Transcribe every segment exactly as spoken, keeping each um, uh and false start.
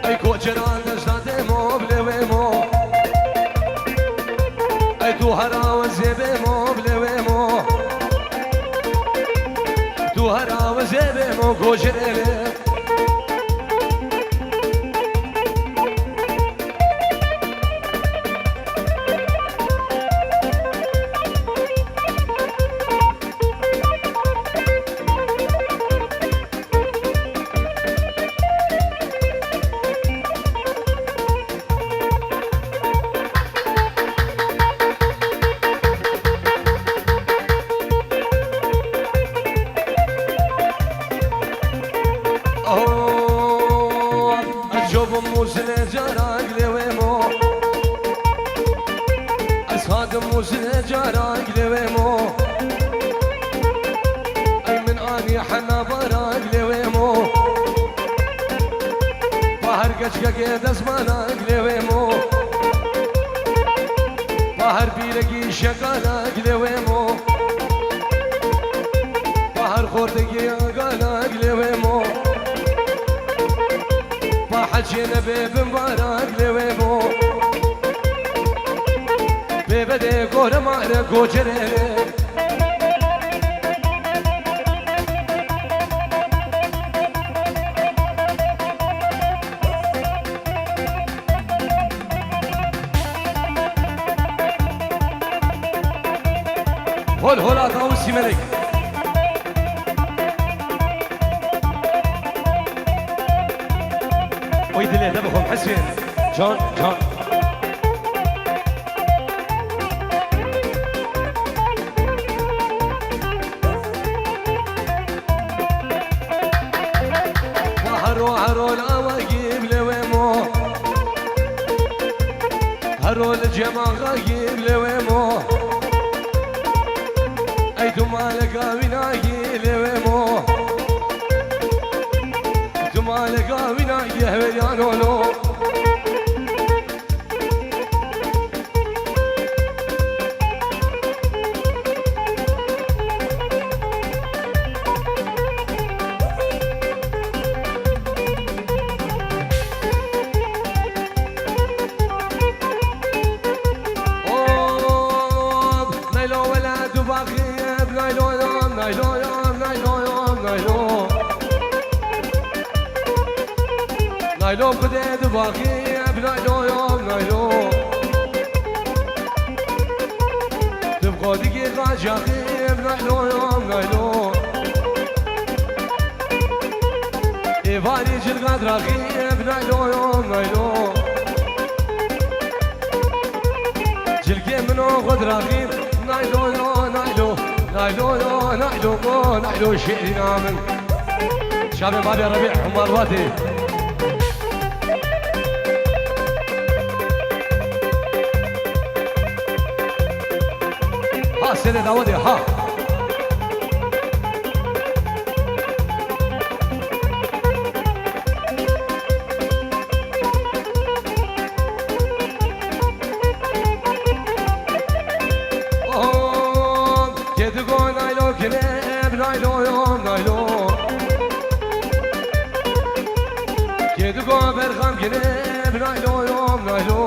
Ey koçeran Necdadê mo, bilê wê mo. Ey tu hera wezê bê mo, bilê wê mo. Tu hera wezê bê mo, koçerê. Oh, ez cobim Mûsilê cara gilê wê mo. Ez hadim Mûsilê cara gilê wê mo. Ey min anî hena bara gilê wê mo. Pa her keçkekê destmala gilê wê mo. Pa her pîrekî şekala gilê wê mo. Pa her xortekî agala gilê wê mo. Pa hecê nebê binbara gilê wê mo. Bê bedê gore mare koçerê. Hol hola Tawus Simelek. Oy dilê te bixwim Hesên. Can, can. Hero, hero, la wagî bilê wê mo. Hero li cemaxa gî bilê wê mo. Ey tu maleka wîna gî lê wê mo. Tu maleka wîna gî hevêriyan olo. Hop, naylo wela du baxî, naylo yom, naylo yom, naylo yom, naylo. Naylo xwedê dibaxî, ev naylo ya, naylo. Div qodigî qacaxî, ev naylo ya, naylo. Êvarî cilga draxî, ev naylo ya, naylo. Cilkê min o xwe diraxî, naylo ya, naylo. Naylo ya, naylo, o naylo şêrîna min. Çavê Mavê Rebî Malbatê. Ha, sêrê dawedê, ha. Oh, kedigo naylo kilim, naylo yom, naylo. Kedigo berxam kilim, naylo yom, naylo.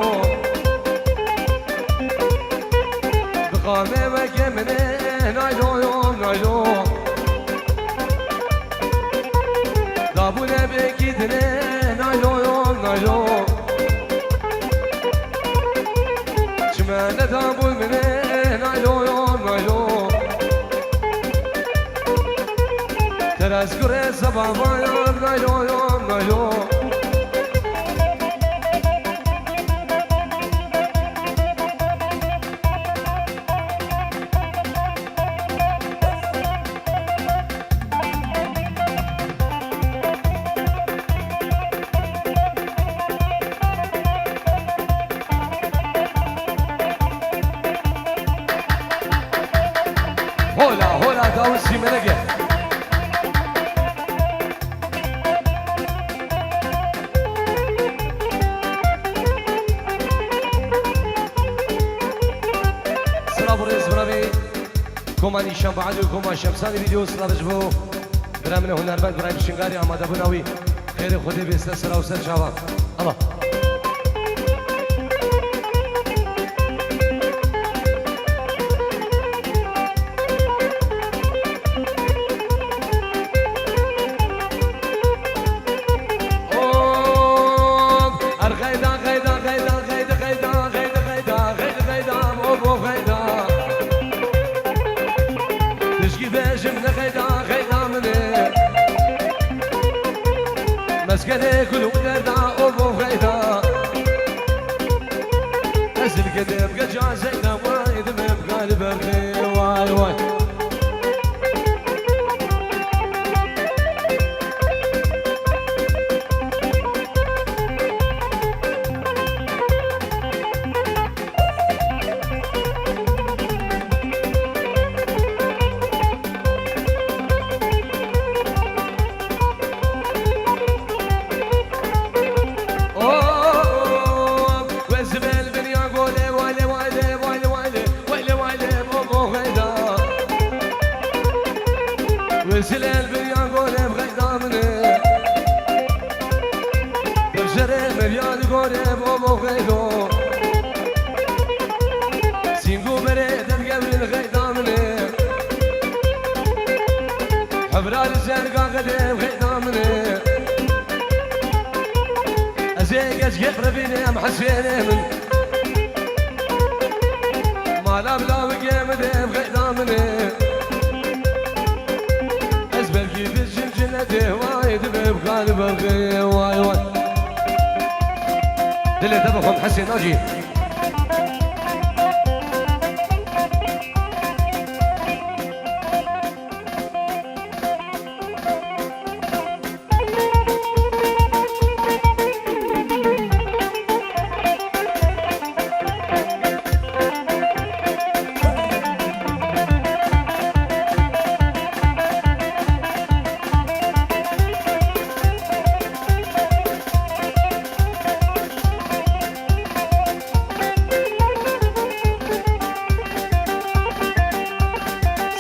Diqame weke min e, naylo yom, naylo. Dabûne bêkî dinê, naylo yom, naylo. Çime nedabûn min e, naylo yom, naylo. Teres kurê sebaba yom, naylo yom, naylo. Hola, hola, Dawid Sîmelege. Silav û rêz bira vê koma Nîşan Baad û koma Şemsanî vîdeo, silav ji bo bira min e hunermend Birahîm Şingarî, amadebûna wî. Xêrê Xwedê bê ser sera û ser çava. Allah. Hop! Her xeyda, xeyda, xeyda, xeyda, xeyda, xeyda, xeyda, xeyda, xeyda, hop, hop, xeyda. Tişkî bêjim ne xeyda, xeyda min e. Meskelê kul û derda, hop, hop, xeyda. Ez li kedê bike ca zeyda, way dibim galib erdê, way, way. Oh, wezibel dinya gole, wale, wale, wale, wale, wale, wale, bo, bo, xeyda. Wezilel dinya gole, xeyda mine. Berjere meriya di gore bo bo xeydo. Sîngo berê devgevrin xeyda min e. Hevra li zerga xedê xeyda min e. Ez ê geç yek revîne em Hesênê min. Mala bila wikê min ê xeyda min e. Ez belkî di cil cile dê way dibe bi xal berxê way way. Dilê te bixwim Hesên Nacî.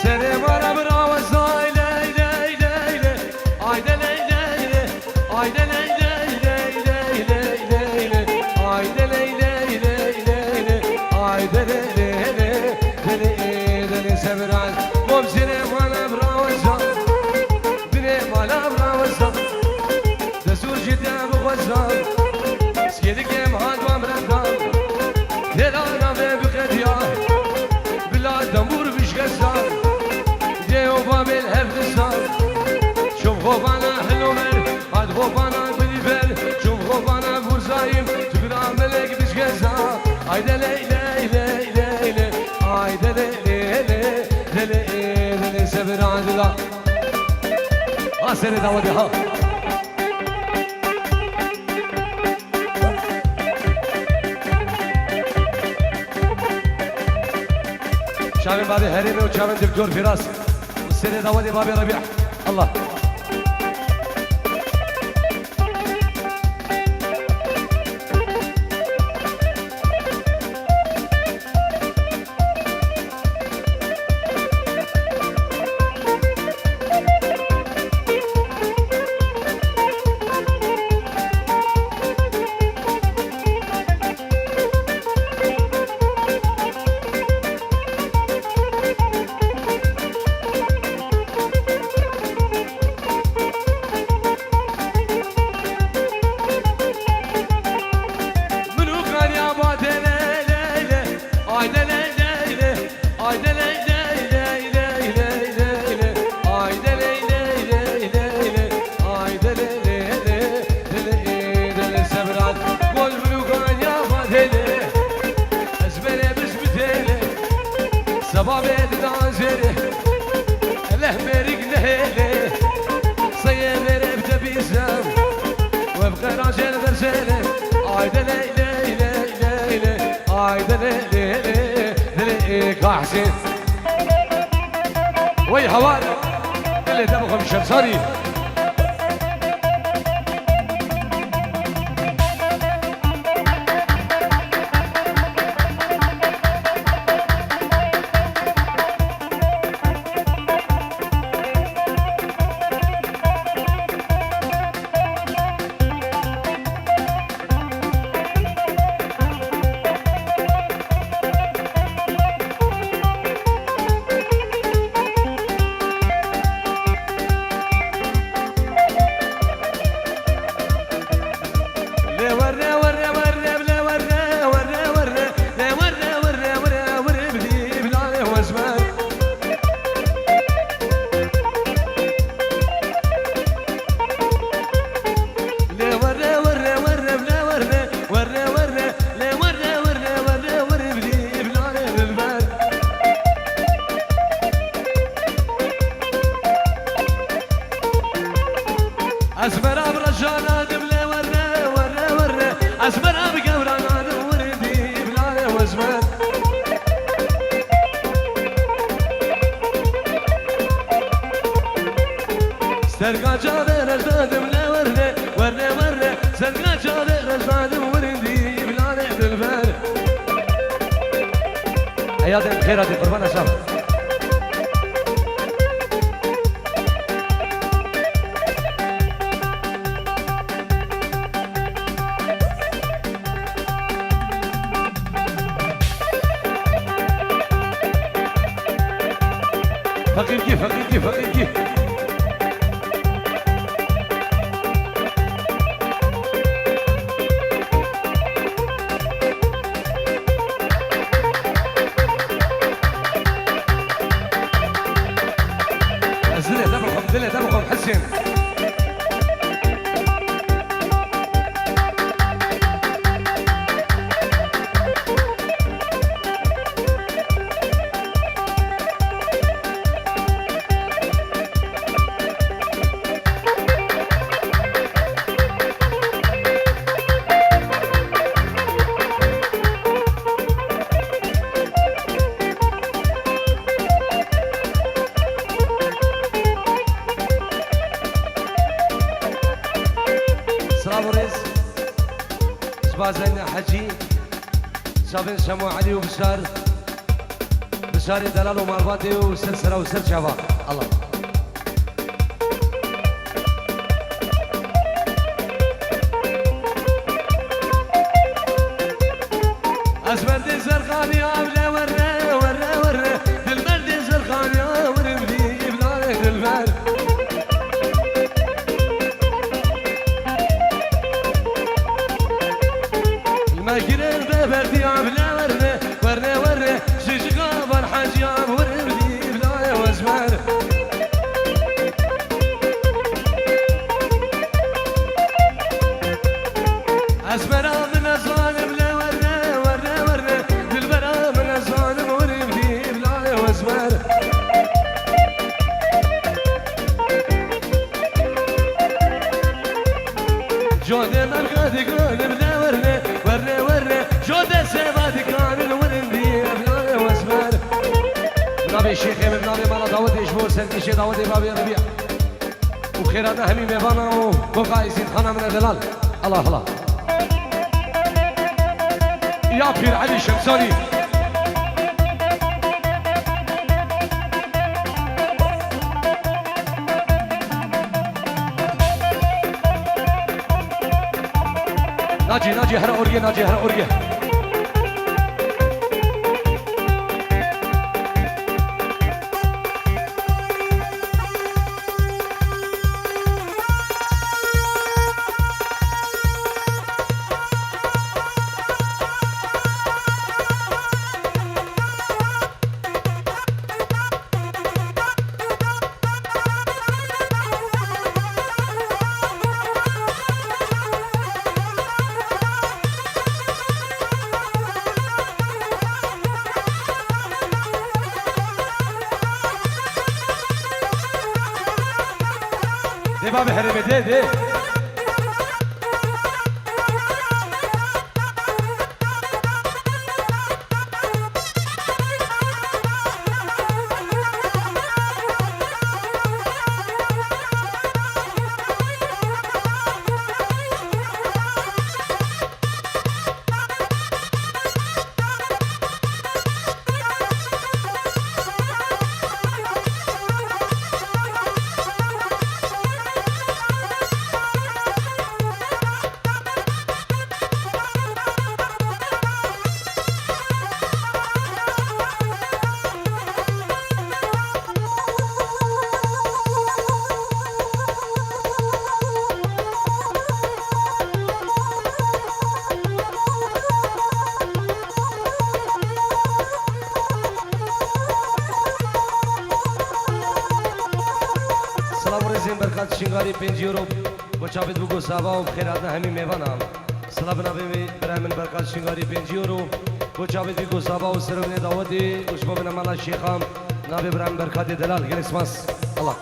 Serê mala bira wezay ley ley ley ley. Ayde ley ley ley. Ayde ley ley ley ley ley ley ley. Ayde ley ley ley ley ley. Ayde ley ley ley. Deli deli seviran. Bom sine mala bira wezay. Bine mala bira wezay. Destûr jî te bixweza. Skelikê min hat van biratan. Têla navê biqediya. Bila dembûr bişkesa. Dê û babê li hev disa. Şum xovana hilover. Hat xovana gulîver. Şum xovana burzayim. Tibira melek bişkesa. Ayde ley ley ley ley ley. Ayde ley ley ley. Ley ley ley. Seviran dila. Ha serê dawetê ha. Çavên bavê herêmê û çavên Doktor Firas. Serê dawetê bavê Rebî. Allah. Min û kariya ba de ley ley ley. Ayde ley ley ley. Ayde ley ley ley ley ley ley ley. Ayde ley ley ley ley ley. Ayde ley ley ley. Deli deli seviran. Gol min û kariya ba de ley. Ez berê biş bi têlê. Seba bê dida zêrê. Eleh mêrik nehêlê. Seyê mêrê bi te bîsem. We bi qera jê li ber zêlê. Ayde ley ley ley ley ley. Ayde lê lê lê lê lê kahsê. Wey hawar. Dilê te bixwim Şemsarî. Ez bera bi gewra nadim wirindî, bilalê wezmer. Serga çavê rejdadim le werne, werne, werne. Serga çavê rejdadim wirindî, bilalê dilber. Eyadên xêra dê, qurbana şav. Feqîrkî, feqîrkî, feqîrkî. Ez dilê te bixwim, dilê te bixwim Hesên. Silav û rêz ji ba Zeyne Hecî, çavên Şemo Elî û Bişar, Bişarê delal û malbatê û ser sera û ser çava. Allah. Ez merdê Zerxanî, avle werre, werre, werre. Dil merdê Zerxanî, wirim dî, îblalê dilber. Me girin be berdî, avle werre, werre, werre. Şişika van hacî, av wirim dî, îblalê wezmer. Ez bera min ez zanim le werre, werre, werre. Dilbera min ez zanim wirim dî, îblalê wezmer. Codê merqedî ganim le werre, werre, werre. Codê sêva dikanin wirim dî, îblalê wezmer. Navê şêxê min, navê mala dawetê ji bo serkişê dawetê bavê Rebî. Û xêrana hemî mêvana û koka Îzîdxana min e delal. Allah Allah. Ya Pîr Elî Şemsanî. Nacî, nacî, here orgê, nacî, here orgê. Dê bavê herêmê, dê, dê. Silav û rêzên Berkat Şingarî pêncî euro. Bo çavê dibû ku sava û bi xêr hatina hemî mêvanan. Silav bi navê wê birayê min Berkat Şingarî pêncî euro. Bo çavê dibû ku sava û serokê dawetê û ji bo bine mala şêxan. Navê birayê min Berkatê delal. Gelek spas. Allah.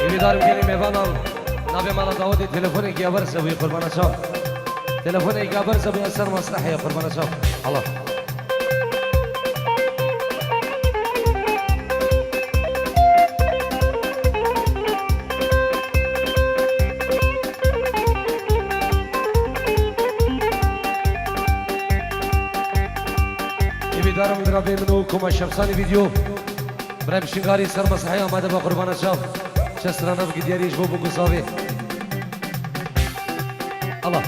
Hêvîdar im gelî mêvanan navê mala Dawidê telefonekî ya berze wî qurbana çav. Telefonekî ya berze wî ser mesrehê qurbana çav. Allah. Hêvîdar im birayê min û koma Şemsanî vîdeo. Birayê Şingalî ser mesrehê amade be qurbana çav. Çe strana bi gidiyarî ji bo bûkuzavê. Allah.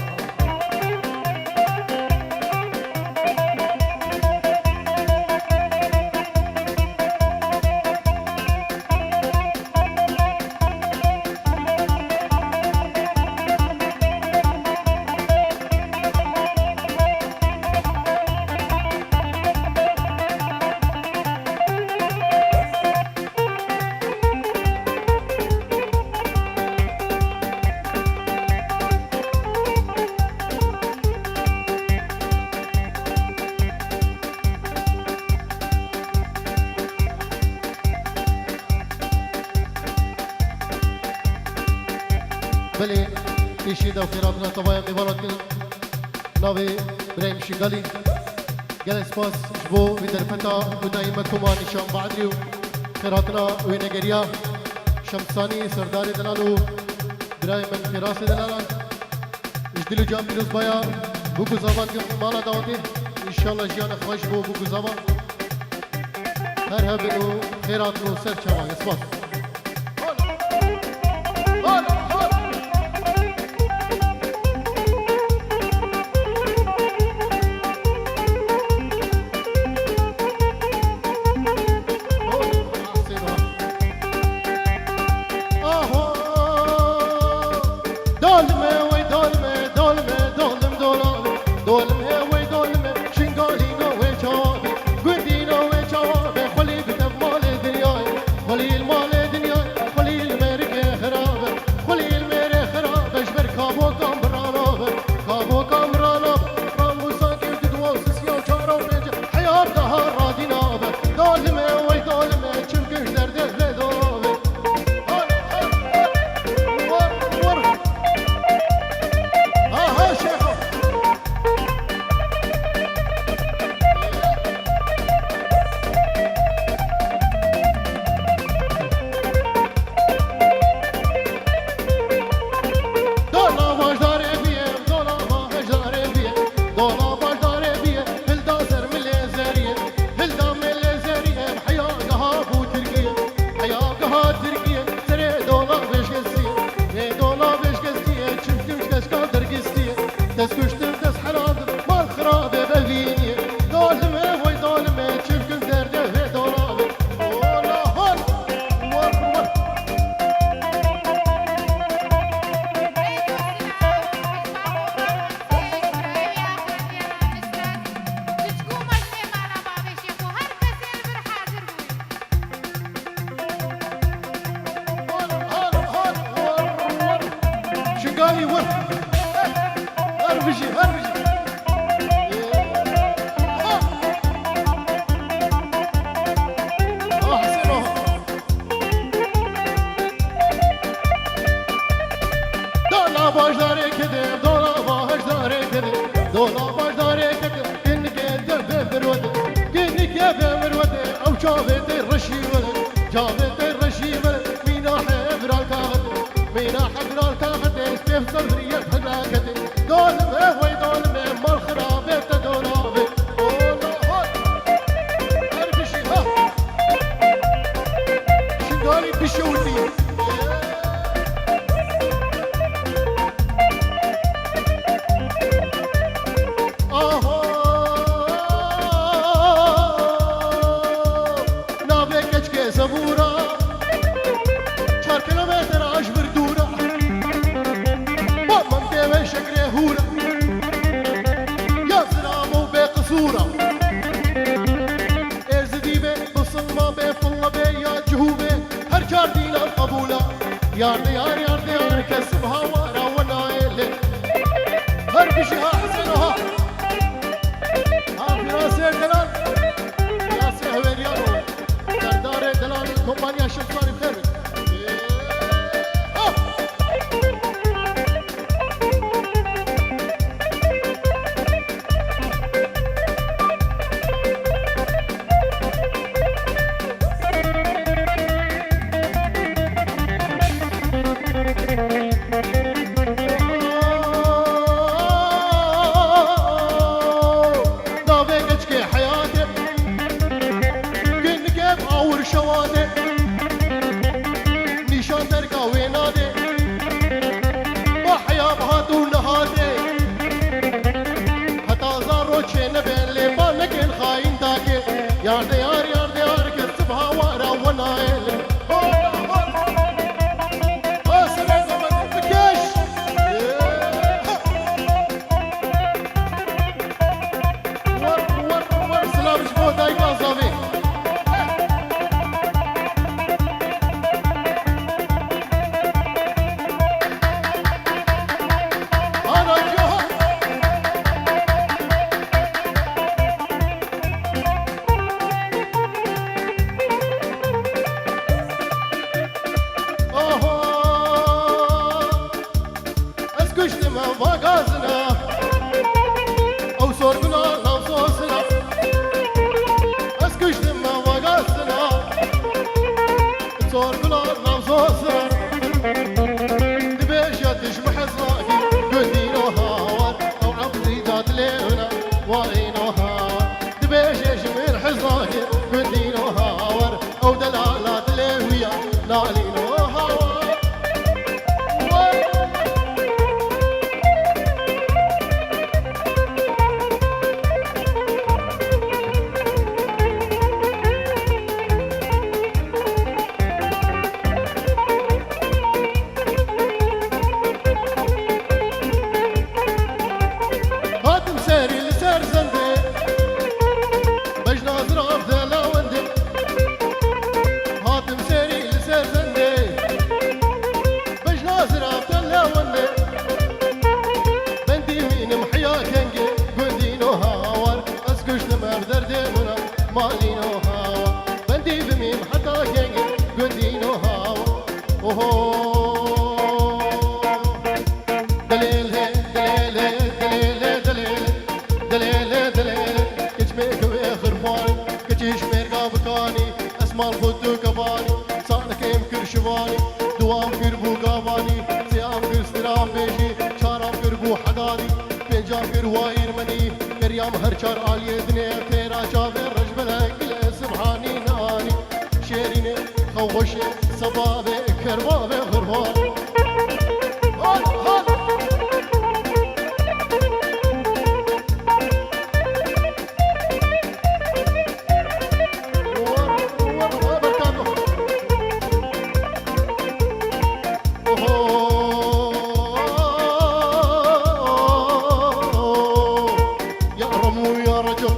Belê, pêşî de xêratina tevaya mêvanan kirin. Navê Birahîm Şingalî. Gelek spas ji bo vî derfeta ku dayî me koma nîşan Badrî û xêratina wênegeriya Şemsanî, Serdarê Delal û birayê min Fêrasê Delalan. Ji dil û can pîroz baya bûk û zavan mala Dawidê. Înşallah jiyana xweş bo bûk û zavan. Her hebin û xêr hatin û ser çavan. Spas. Aho! Dolime wey dolime, dolime, dolim dola. Dolime wey dolime, Şingalî navê çawa be, gundî navê çawa be, xwelî bi dev malê dinyayê, xwelî li malê dinyayê, xwelî li mêrikê xirabe, xwelî li mêrê xirabe, ji ber kavokan birana be, kavokan birana be, ram wisa kir di duwa û sisiya û çara û pênce, heya bi daha radîna be, dolime wey dolime, çimkin ji derdê lê dola be. Aha, şêxo. Dola bajarê bîye, dola bajarê bîye, dola bajarê bîye, hilda ser milê zerîye, hilda milê zerîye, heya geha bû Tirkiye, heya geha Tirkiye, serê dola vêşkestiye, lê dola vêşkestiye, çimkim ji deşka dergistiye, dest kuştir, dest heradir, mal xirabe bevîniye, dolime, vay dolime, çimkim derdê vê dolabe. Ola hol, war, war. Şingalî wir. Her bijî, her bijî. Ah, Hüseyin, oh. Dola bajarê kedi, dola bajarê kedi, dola bajarê kedi. Ginike de be mirwede, ginike be mirwede, ew çavê te reşî were, çavê te reşî were, mîna hebral kaxete, mîna hebral kaxete, stêf zevriye felakete, dolime wey dolime, mal xirabe te dolabê, ola hol, her bijî ha. Şingalî bişewitî. Aho, Yar diyar, yar diyar, kesib hawara we nayêlê. Her bijî ha Huseyno ha. Ha Firasê Delal. Firasê Hewêriyano. Serdarê Delal, kompanya Şemsarî bi xêr bî. Ha! Navê keçikê heyatê, ginike bi awir şewatê, nîşan derga wê nadê, ma heya bi hat û nehatê. Heta zaro çê nebe lê ba nekin xayîn takê. Yar de yar, yar de yar, kes sibha wara we nayê lê. Asre zaman bikeş. War, war, war, silav ji bo dayika zavê. Ana giyo. Aha. Ez kuştim vagazina, ew sorgula nav sosina. Ez kuştim vagazina, sorgula nav sosina. Dibêje tu ji min hez nakî, gundîno hawar, ew eqlî da dilê wina, warîno hawar. Dibêje ji min hez nakî, gundîno hawar. Ew delala dilê wî ya nalîno hawa. Hatim serî li ser zendê, bejna zirav de lawendê. Hatim serî li ser zendê, bejna zirav de lawendê. Bendî mînim heya kengê, gundîno hawar. Ez kuştim ev derdê min a, malîno hawar. Bendî bimîm heta kengê, gundîno hawar. Oho. Delêle, delêle, delêle, delêle. Delêle, delêle, kiçmêk wê xirxwanî, kiçî ji mêrga bikanî, ez mal xwe tu kevanî, salikêm kir şivanî, duwam kir bû gavanî, sêyam kir stiran bêjî, çaram kir bû hedadî, pêncam kir wayîrmenî, keriyam her çar aliyê dinê, têra çavê rejbelek gilê sibhanî nanî. Şêrînê, xewxweşê, sebabê, kerbabê, xurxwan. Hol, hol. War, war, war, berkano. Oho. Ya Remo, ya Recep,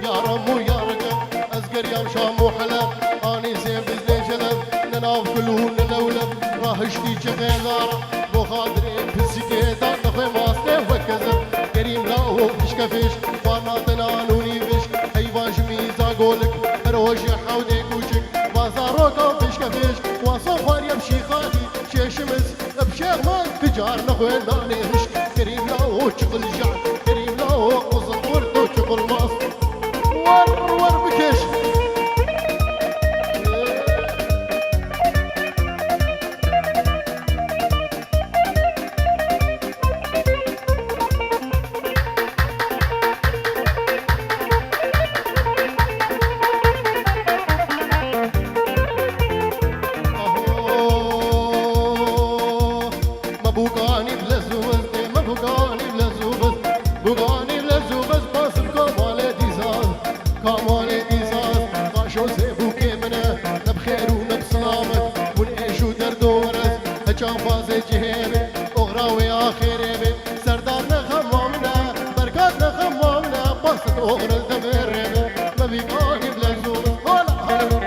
ya Remo, ya Recep. Ez geriyam Şam û Heleb, anî zê bizlê celeb, ne nav kul û ne lewleb, rahiştî çexê zara, bo xatirê pisikê da nexwê mastê weke zeb. Gerîm la û pişkefêş, xwarna te nan û nîviş, heyva ji mîza golik, her rojê hewdê kûçik, va zaroka pişkefêş, wa so xwariye bi şîxalî, şêşimiz, Bi şêxman tu car nexwe nanê hişk. Kerîm la o çiqil jar, kerîm la o quzil wurt û çiqil mas. War war bikeş. Aho, me bûkanî bi lez û biz, ê me bûkanî bi lez û biz, bûkanî bi lez û biz, basim kamalê dîzaz, kamalê dîzaz, qaşo zê bûkê min e, ne bi xêr û ne bi silamet, hûn êş û derd û werez, heça bazê cihê min, oxra wê axêrê min. Serdar ne xema min e, berkat ne xema min e, basit oxir li deverê min, me bîkanî bi lez û hala, hala.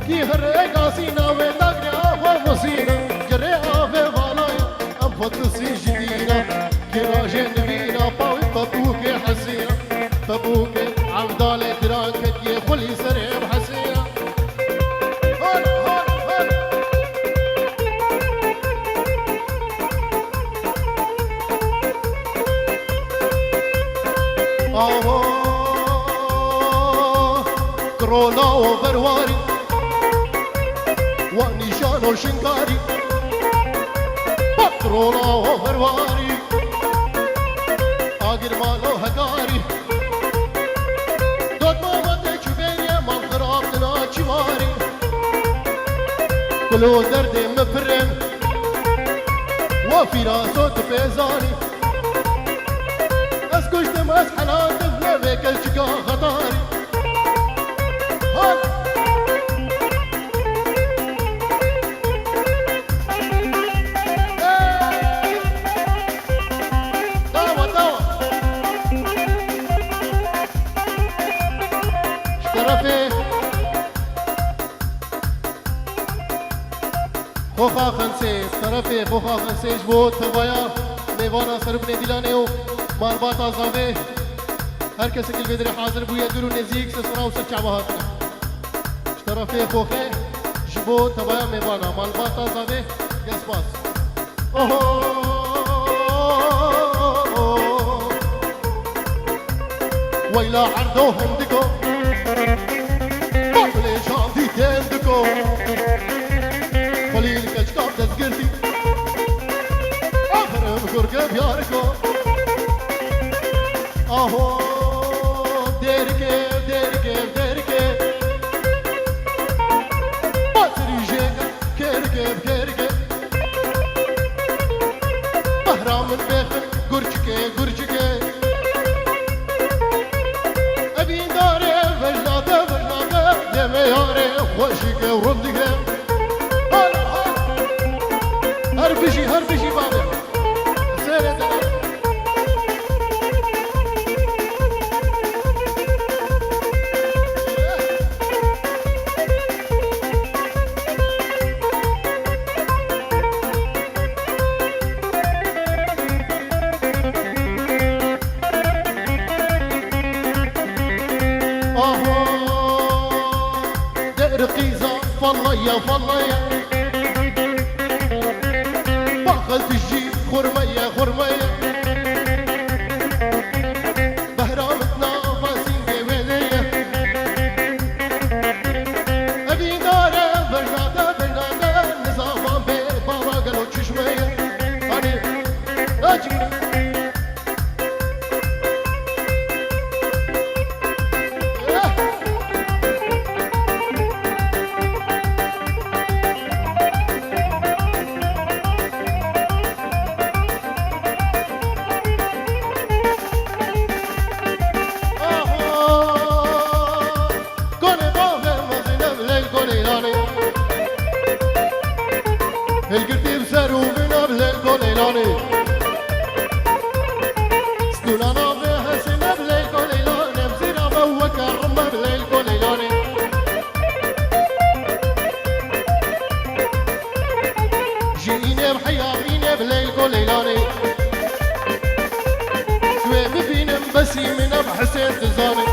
Kî hirê gazîna wê dagre ava muzîna, girê avê valaya, em xwe tisî ji dîna, kê rajê nivîna, pawî pepûkê hesîna, pepûkê evdalê diran ketiye xulî serê ev hesîna. Hol, hol, hol. Aho, krona o berwarî, wa nîşano şinkarî. Patrona o berwarî, agirmano hekarî. Dotma ma te çi bêriye, mal xirab dina çimarî. Kulo derdê min pir in, wa fîraso tu pê zanî. Ez kuştim, ez helatim, lê vê keçika xetarî. Hol! Ey! Dawa, dawa! Ji terefê Xoxa Xensê, terefê Xoxa Xensê ji bo tevaya mêvana seribinê Dîlanê û malbata Zavê, her kesek li vê derê hazir bûye, dûr û nêzîk, sesera û serçava hatine. Ji terefê Xoxê ji bo tevaya mêvana malbata Zavê, gelek spas. Oho! Weyla erdo hindiko, baqlê şandî tendiko. Xwelî li keçika destgirtî, aferin gurge biyariko. Aho, derike, derike, derike. Batirî jêke, kerike, kerike. Behra min bêxin, gurçike, gurçike. Evîndare, vejnate, vejnate, demê yarê, xweşike, rundike. Hala, hala. Her bijî, her bijî bavê. Sêrê dere. Aho, der qîza, fallaya, fallaya. Baxil tijî, xurmaya, xurmaya. Behra min nava sîngê wê de ye. Evîndare, vejnate, vejnate, nizavan bê, bava gelo çişme ye. Hani, acı. Konê bavê mezin ev leyl konê îlanê. Hilgirtî bi ser û bin ev leyl konê îlanê. Stûna navê Hesên ev leyl konê îlanê. Em zîra me weke rim ev leyl konê îlanê. Ji înê bi heya bînê bi leyl konê îlanê. Wê bibînim besî min ev Hesên dizanê.